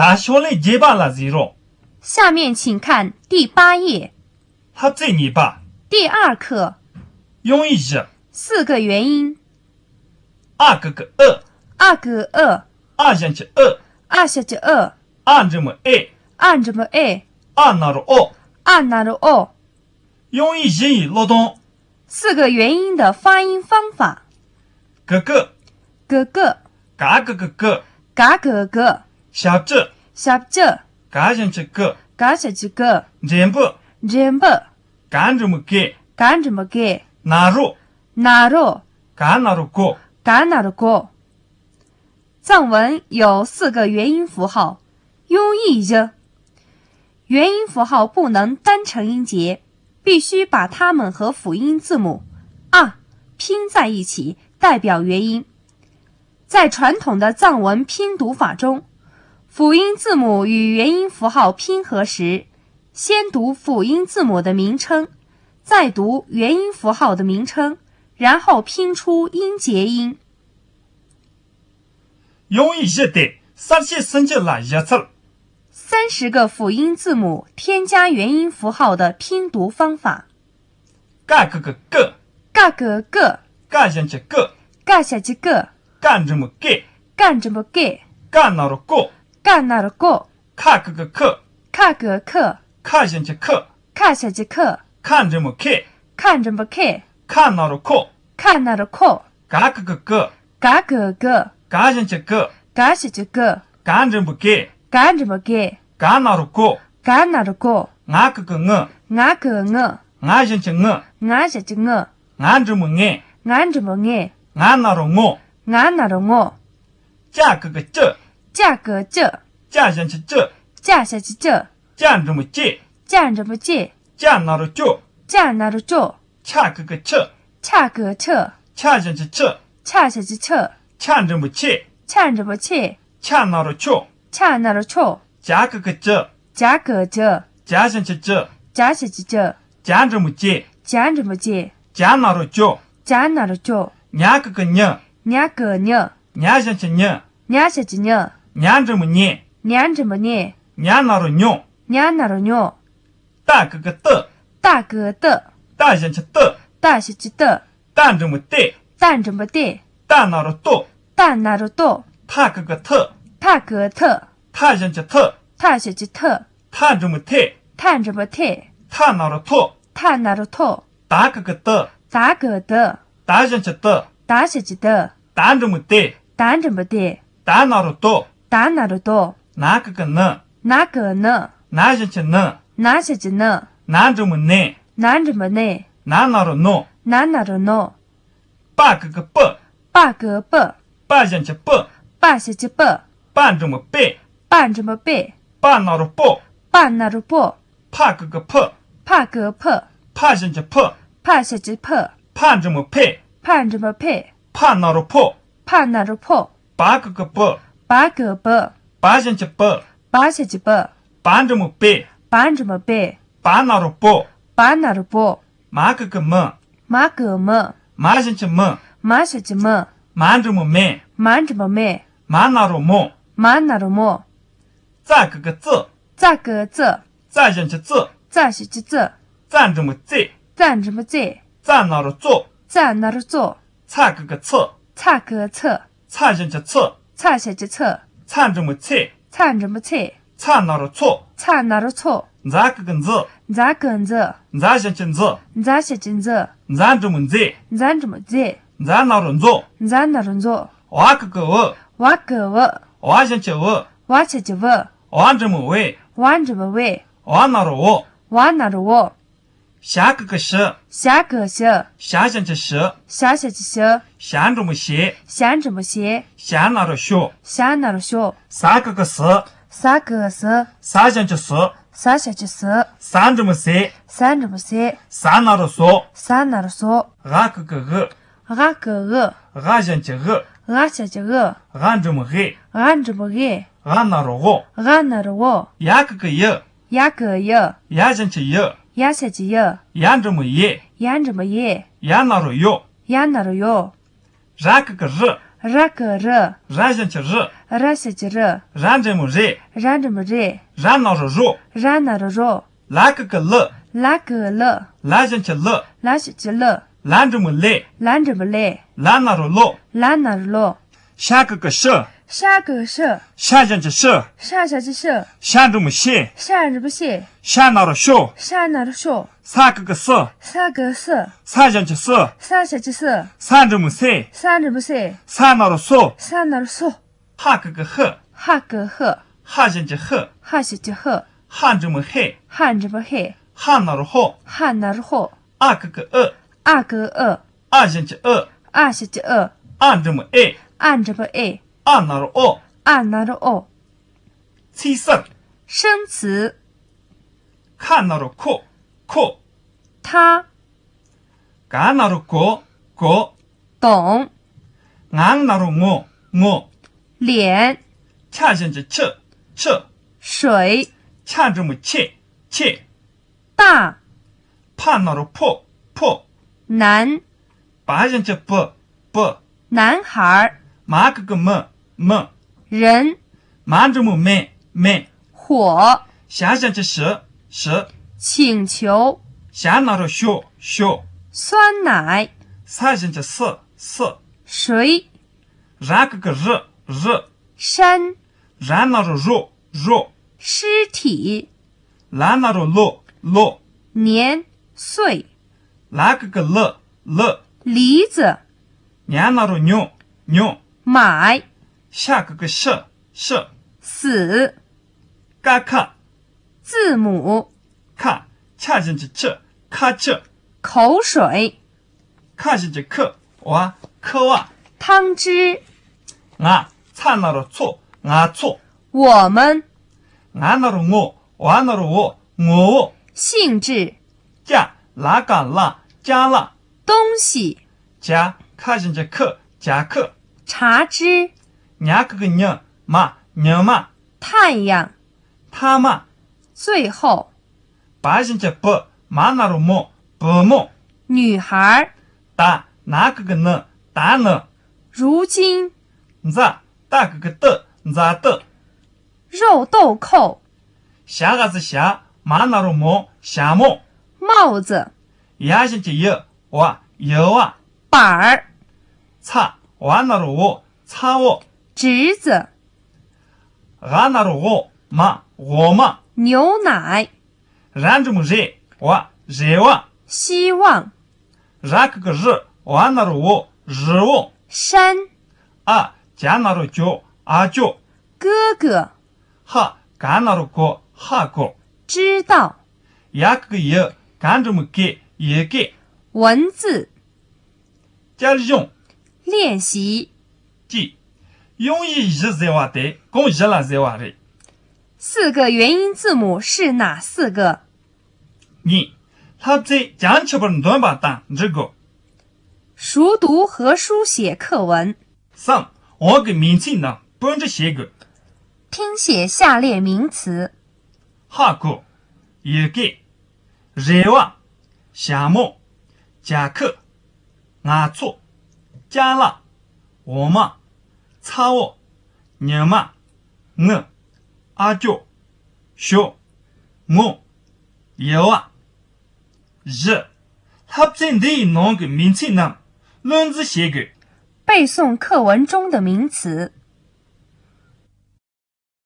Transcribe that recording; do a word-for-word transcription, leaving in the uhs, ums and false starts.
ད་ཤོག་ལེ་རྒྱས་པ་ལ་གཟིགས་རོགས། 下面请看第八页。 ལྷབ་ཚེས་གཉིས་པ། 第二课。 དབྱངས་ཡིག་བཞི། 四个元音。 ཨ་གི་གུ་ཨི། 二个呃， ཨ་ཞབས་ཀྱུ་ཨི། 二小节呃， ཨ་འགྲེང་བུ་ཨེ། 二这么哎， ཨ་ན་རོ་ཨོ། 二那的哦。 དབྱངས་ཡིག་བཞི་ཡི་ཀློག་སྟངས། 四个元音的发音方法。 གི་གུ། 个个， ག་གི་གུ་གུ། 嘎个个， ཞབས་ཀྱུ། 小节， ག་ཞབས་ཀྱུ་གི། 嘎小节个， འགྲེང་བུ། འགྲེང་བུ། ག་འགྲེང་བུ་གེ། 嘎这么给， ན་རོ། 那肉， ག་ན་རོ་གོ། 嘎那的个。藏文有四个元音符号， 用意一，元音符号不能单成音节，必须把它们和辅音字母 a 拼在一起，代表元音。在传统的藏文拼读法中，辅音字母与元音符号拼合时，先读辅音字母的名称，再读元音符号的名称，然后拼出音节音。 དབྱངས་ཡིག་བཞི་སྟེ་གསལ་བྱེད་སུམ་ཅུ་ལ་བཞི་ཚུལ། 三十个辅音字母添加元音符号的拼读方法。 ཀ་གི་གུ་ཀི། 嘎个个， ཀ་ཞབས་ཀྱུ་ཀི། 嘎小节个， ཀ་འགྲེང་བུ་ཀེ། 嘎这么给， ཀ་ན་རོ་ཀོ། 嘎那的个， ཁ་གི་གུ་ཁི། 卡个克， ཁ་ཞབས་ཀྱུ་ཁི། 卡小节克， ཁ་འགྲེང་བུ་ཁེ། 卡这么给， ཁ་ན་རོ་ཁོ། 卡那的扣， ག་གི་གུ་གི། 嘎个个， ག་ཞབས་ཀྱུ་གི། 嘎小节个， ག་འགྲེང་བུ་གེ། 嘎这么给， ག་ན་རོ་གོ། 嘎那的个， ང་གི་གུ་ངི། 啊个啊， ང་ཞབས་ཀྱུ་ངི། 啊小节啊， ང་འགྲེང་བུ་ངེ། 啊这么啊， ང་ན་རོ་ངོ། 啊那的我， ཅ་གི་གུ་ཅི། 价格价， ཅ་ཞབས་ཀྱུ་ཅི། 价下节价， ཅ་འགྲེང་བུ་ཅེ། 价这么价， ཅ་ན་རོ་ཅོ། 价那的价， ཆ་གི་གུ་ཆི། 差个差， ཆ་ཞབས་ཀྱུ་ཆི། 差下节差， ཆ་འགྲེང་བུ་ཆེ། 差这么差， ཆ་ན་རོ་ཆོ། 差那的差， ཅ་གི་གུ་ཅི། 价格价， ཅ་ཞབས་ཀྱུ་ཅི། 价下节价， ཅ་འགྲེང་བུ་ཅེ། 价这么价， ཅ་ན་རོ་ཅོ། 价那的价， ཉ་གི་གུ་ཉི། 啊个啊， ཉ་ཞབས་ཀྱུ་ཉི། 啊下节啊， ཉ་འགྲེང་བུ་ཉེ། 啊这么啊， ཉ་ན་རོ་ཉོ། 啊那的啊， ཏ་གི་གུ་ཏི། 大个大， ཏ་ཞབས་ཀྱུ་ཏི། 大下节大， ཏ་འགྲེང་བུ་ཏེ། 大这么大， ཏ་ན་རོ་ཏོ། 大那的大， ཐ་གི་གུ་ཐི། 大个大， ཐ་ཞབས་ཀྱུ་ཐི། 大下节大， ཐ་འགྲེང་བུ་ཐེ། 大这么大， ཐ་ན་རོ་ཐོ། 大那的大， ད་གི་གུ་དི། 大个大， ད་ཞབས་ཀྱུ་དི། 大下节大， ད་འགྲེང་བུ་དེ། 大这么大， ད་ན་རོ་དོ། 大那的大， ན་གི་གུ་ནི། 那个那， ན་ཞབས་ཀྱུ་ནི། 那下节那， ན་འགྲེང་བུ་ནེ། 那这么那， ན་ན་རོ་ནོ། 那那的那， པ་གི་གུ་པི། 八个八， པ་ཞབས་ཀྱུ་པི། 八下节八， པ་འགྲེང་བུ་པེ། 八这么八， པ་ན་རོ་པོ། 八那的八， ཕ་གི་གུ་ཕི། 八个八， ཕ་ཞབས་ཀྱུ་ཕི། 八下节八， ཕ་འགྲེང་བུ་ཕེ། 八这么八， ཕ་ན་རོ་ཕོ། 八那的八， པ་གི་གུ་པི། 八个八， པ་ཞབས་ཀྱུ་པི། 八下节八， པ་འགྲེང་བུ་པེ། 八这么八， པ་ན་རོ་པོ། 八那的八， མ་གི་གུ་མི། 马个马， མ་ཞབས་ཀྱུ་མི། 马下节马， མ་འགྲེང་བུ་མེ། 马这么马， མ་ན་རོ་མོ། 马那的马， ཙ་གི་གུ་ཙི། 这个这， ཙ་ཞབས་ཀྱུ་ཙི། 这下节这， ཙ་འགྲེང་བུ་ཙེ། 这这么这， ཙ་ན་རོ་ཙོ། 这那的这， ཚ་གི་གུ་ཚི། 这个这， ཚ་ཞབས་ཀྱུ་ཚི། 这下节这， ཚ་འགྲེང་བུ་ཚེ། 这这么这， ཚ་ན་རོ་ཚོ། 这那的这， ཛ་གི་གུ་ཛི། 这个这， ཛ་ཞབས་ཀྱུ་ཛི། 这下节这， ཛ་འགྲེང་བུ་ཛེ། 这这么这， ཛ་ན་རོ་ཛོ། 这那的这， ཝ་གི་གུ་ཝི། 我个我， ཝ་ཞབས་ཀྱུ་ཝི། 我下节我， ཝ་འགྲེང་བུ་ཝེ། 我这么我， ཝ་ན་རོ་ཝོ། 我那的我， ཞ་གི་གུ་ཞི། 下个下， ཞ་ཞབས་ཀྱུ་ཞི། 下下节下， ཞ་འགྲེང་བུ་ཞེ། 下这么下， ཞ་ན་རོ་ཞོ། 下那的下， ས་གི་གུ་སི། 这个是， ས་ཞབས་ཀྱུ་སི། 这下节是， ས་འགྲེང་བུ་སེ། 这这么是， ས་ན་རོ་སོ། 这那的是， ཝ་གི་གུ་ཝི། 我个我， ཝ་ཞབས་ཀྱུ་ཝི། 我下节我， ཝ་འགྲེང་བུ་ཝེ། 我这么我， ཝ་ན་རོ་ཝོ། 我那的我， ཡ་གི་གུ་ཡི། 我个我， ཡ་ཞབས་ཀྱུ་ཡི། 我下节我， ཡ་འགྲེང་བུ་ཡེ། 我这么我， ཡ་ན་རོ་ཡོ། 我那的我， ར་གི་གུ་རི། ར་གི་རི། ར་ཞབས་ཀྱུ་རི། ར་ཞབས་ཀྱུ་རི། ར་འགྲེང་བུ་རེ། ར་འགྲེང་བུ་རེ། ར་ན་རོ་རོ། ར་ན་རོ་རོ། ལ་གི་གུ་ལི། ལ་གི་གུ་ལི། ལ་ཞབས་ཀྱུ་ལི། ལ་ཞབས་ཀྱུ་ལི། ལ་འགྲེང་བུ་ལེ། ལ་འགྲེང་བུ་ལེ། ལ་ན་རོ་ལོ། ལ་ན་རོ་ལོ། ཤ་གི་གུ་ཤི། ཤ་གི་གུ་ཤི། ཤ་ཞབས་ཀྱུ་ཤི། ཤ་ཞབས་ཀྱུ་ཤི། ཤ་འགྲེང་བུ་ཤེ། ཤ་འགྲེང་བུ་ཤེ། ཤ་ན་རོ་ཤོ། ཤ་ན་རོ་ཤོ། ས་གི་གུ་སི། ས་གི་གུ་སི། ས་ཞབས་ཀྱུ་སི། ས་ཞབས་ཀྱུ་སི། ས་འགྲེང་བུ་སེ། ས་འགྲེང་བུ་སེ། ས་ན་རོ་སོ། ས་ན་རོ་སོ། ཧ་གི་གུ་ཧི། ཧ་གི་གུ་ཧི། ཧ་ཞབས་ཀྱུ་ཧི། ཧ་ཞབས་ཀྱུ་ཧི། ཧ་འགྲེང་བུ་ཧེ། ཧ་འགྲེང་བུ་ཧེ། ཧ་ན་རོ་ཧོ། ཧ་ན་རོ་ཧོ། ཨ་གི་གུ་ཨི། ཨ་གི་གུ་ཨི། ཨ་ཞབས་ཀྱུ་ཨི། ཨ་ཞབས་ཀྱུ་ཨི། ཨ་འགྲེང་བུ་ཨེ། ཨ་འགྲེང་བུ་ཨེ། ཨ་ན་རོ་ཨོ། ཨ་ན་རོ་ཨོ། ཚིག་གསར། 生词。 ཁ་ན་རོ་ཁོ། ཁོ། 他། ག་ན་རོ་གོ། གོ། 懂。 ང་ན་རོ་ངོ། ངོ། 脸。 ཁྱ་ཞབས་ཀྱུ་ཁྱི། ཁྱི། 水。 ཆ་འགྲེང་བུ་ཆེ། ཆེ། 大。 ཕ་ན་རོ་ཕོ། ཕོ། 男。 པ་ཞབས་ཀྱུ་པི། པི། 男孩儿。 མ་གི་གུ་མི། མི། 人。 མ་འགྲེང་བུ་མེ། མེ། 火。 ཞ་ཞབས་ཀྱུ་ཞི། ཞི། 请求。 ཞ་ན་རོ་ཞོ། ཞོ། 酸奶。 ས་ཞབས་ཀྱུ་སི། སི། 水。 ར་གི་གུ་རི། རི། 山。 ར་ན་རོ་རོ། རོ། 尸体。 ལ་ན་རོ་ལོ། ལོ། 年。 岁། ལ་གི་གུ་ལི། ལི། 梨子。 ཉ་ན་རོ་ཉོ། ཉོ། 买。 ཤ་གི་གུ་ཤི། ཤི། 死。 ཀ་ཁ། 字母。 ཁ། ཆ་ཞབས་ཀྱུ་ཆི། ཁ་ཆི། 口水。 ཁ་ཞབས་ཀྱུ་ཁི། བ། ཁི་བ། 汤汁。 ང་། ཚ་ན་རོ་ཚོ། ང་ཚོ། 我们。 ང་ན་རོ་ངོ། བ་ན་རོ་བོ། ངོ་བོ། 兴致。 ཅ། ལ་ཀ་ལ། ཅ་ལ། 东西。 ཅ། ཁ་ཞབས་ཀྱུ་ཁི། ཅ་ཁི། 茶汁。 ཉ་གི་གུ་ཉི། མ། ཉི་མ། 太阳。 མཐའ་མ། 最后。 པ་ཞབས་ཀྱུ་པི། མ་ན་རོ་མོ། བུ་མོ། 女孩儿。 ད། ན་གི་གུ་ནི། ད་ནི། 如今。 ཛ། ཏ་གི་གུ་ཏི། ཛ་ཏི། 肉豆蔻。 ཞ་ག་ཟི་ཞ། མ་ན་རོ་མོ། ཞ་མོ། 帽子。 ཡ་ཞབས་ཀྱུ་ཡི། བ། ཡི་བ། 板儿。 ཚ། བ་ན་རོ་བོ། ཚ་བོ། 橘子。 ཝ་ན་རོ་ཝོ། མ། ཝོ་མ། 牛奶。 ར་འགྲེང་བུ་རེ། བ། རེ་བ། 希望。 ར་གི་གུ་རི། བ་ན་རོ་བོ། རི་བོ། 山。 ཨ། ཅ་ན་རོ་ཅོ། ཨ་ཅོ། 哥哥。 ཧ། ག་ན་རོ་གོ། ཧ་གོ། 知道。 ཡ་གི་གུ་ཡི། ག་འགྲེང་བུ་གེ། ཡི་གེ། 文字。 བསྐྱར་སྦྱོང་། 练习。 གཅིག། དབྱངས་གཞི་བཞི་ཟེར་བ་དེ་གང་བཞི་ལ་ཟེར་བ་རེད། 四个元音字母是哪四个？ གཉིས། བསླབ་ཚན་བྱང་ཆུབ་པར་འདོན་པ་དང་འབྲི་དགོས། 熟读和书写课文。 གསུམ། འོག་གི་མིང་ཚིག་རྣམས་བོད་འབྲི་བྱེད་དགོས། 听写下列名词。 ཧ་གོ། ཡི་གེ། རེ་བ། ཞྭ་མོ། ཇ་ཁུ། ང་ཚོ། ཅ་ལག། འོ་མ། ཚ་བོ། ཉི་མ། ངུ། ཨ་ཅོ། ཞོ། ངོ། ཡི་བ། བཞི། བསླབ་ཚན་འདི་ཡི་ནང་གི་མིང་ཚིག་རྣམས་ལོན་རྩིས་བྱེད་དགོས། 背诵课文中的名词。